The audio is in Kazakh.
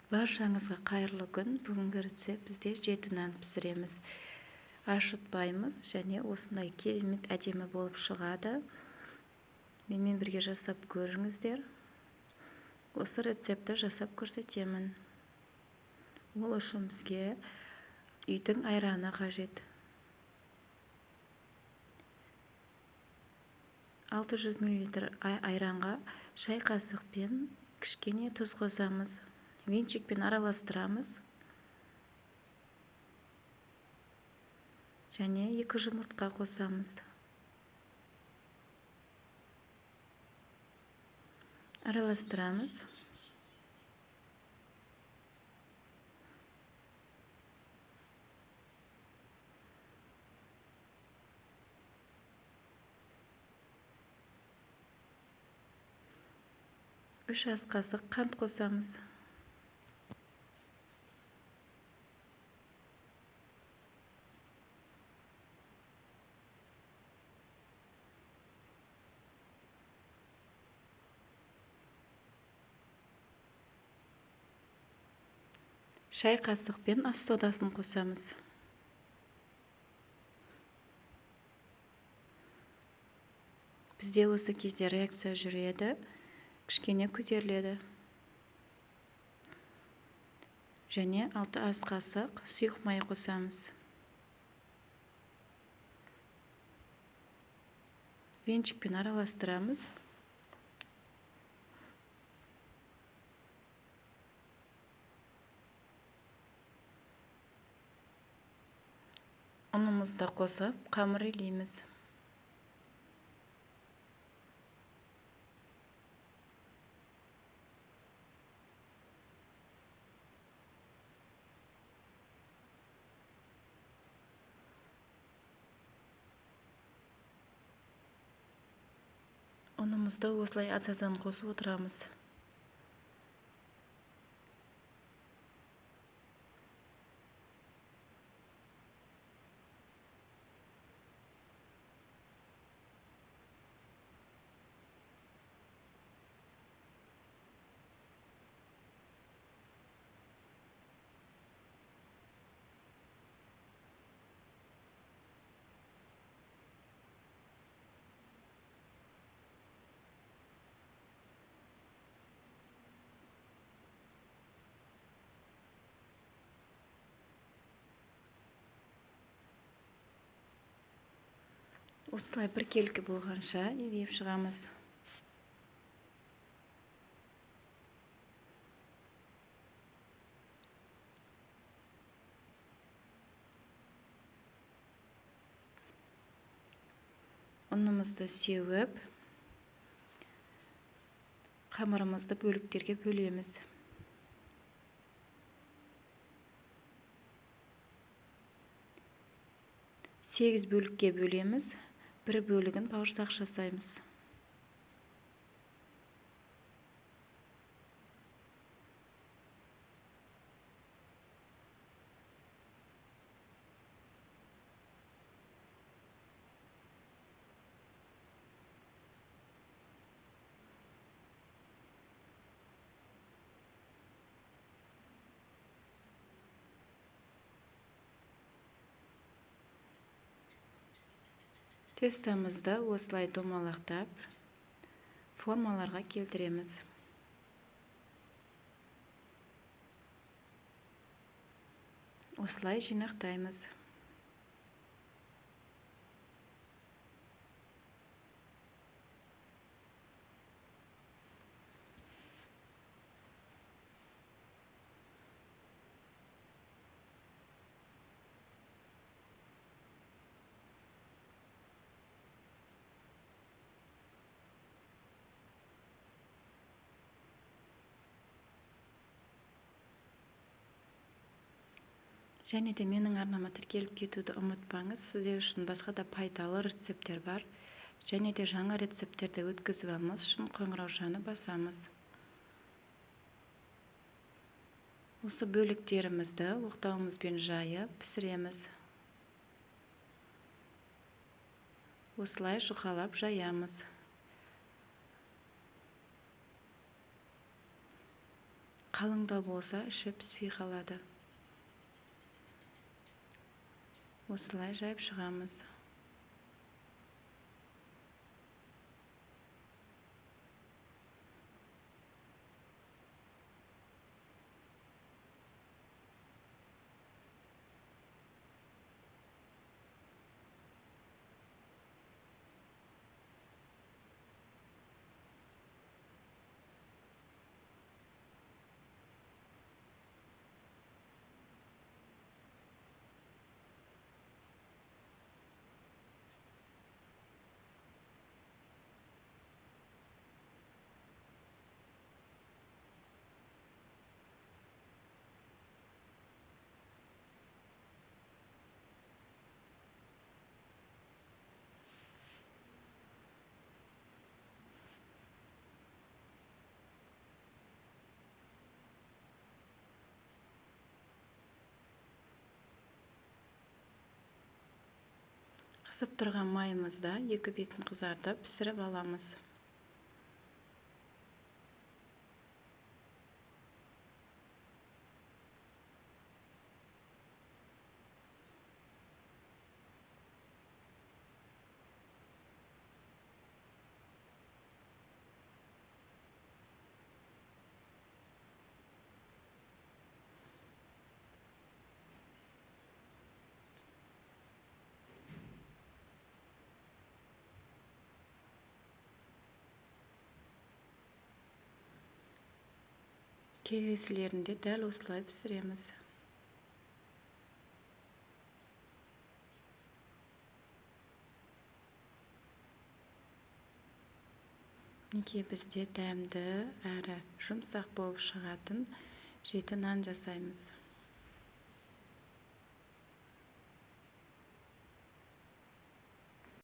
Баршаңызға қайырлы күн. Бүгінгі рецепт бізде жеті нан пісіреміз. Ашытпаймыз және осындай керемет әдемі болып шығады. Менімен бірге жасап көріңіздер. Осы рецептті жасап көрсетемін. Ол үшін бізге үйдің айраны қажет. 600 мл айранға шай қасықпен кішкене тұз қосамыз. Венчикпен араластырамыз. Және 2 жұмыртқа қосамыз. Араластырамыз. Үш ас қасық қант қосамыз. Шай қасықпен ас содасын қосамыз. Бізде осы кезде реакция жүреді, кішкене көтеріледі. Және 6 ас қасық сұйық май қосамыз. Венчикпен араластырамыз. Ұнымызды қосып, қамыр илейміз. Ұнымызды осылай аз-аздан қосып отырамыз. Осылай біркелкі болғанша илеп шығамыз. Ұнымызды сеуіп, қамырымызды бөліктерге бөлеміз. 8 бөлікке бөлеміз. Бір бөлігін бауырсақ жасаймыз. Тестамызды осылай домалақтап, формаларға келтіреміз. Осылай жинақтаймыз. Және де менің арнама тіркеліп кетуді ұмытпаңыз. Сіздер үшін басқа да пайдалы рецепттер бар. Және де жаңа рецепттерді өткізіп алмас үшін қоңыраушаны басамыз. Осы бөліктерімізді оқтауымызбен жайып пісіреміз. Осылай жұқалап жаямыз. Қалыңдау болса, іші піспей қалады. Осылай жайып шығамыз. Қызып тұрған майымызда екі бетін қызартып пісіріп аламыз. Келесілерінде дәл осылай пісіреміз. Мінекей бізде дәмді әрі жұмсақ болып шығатын жеті нан жасаймыз.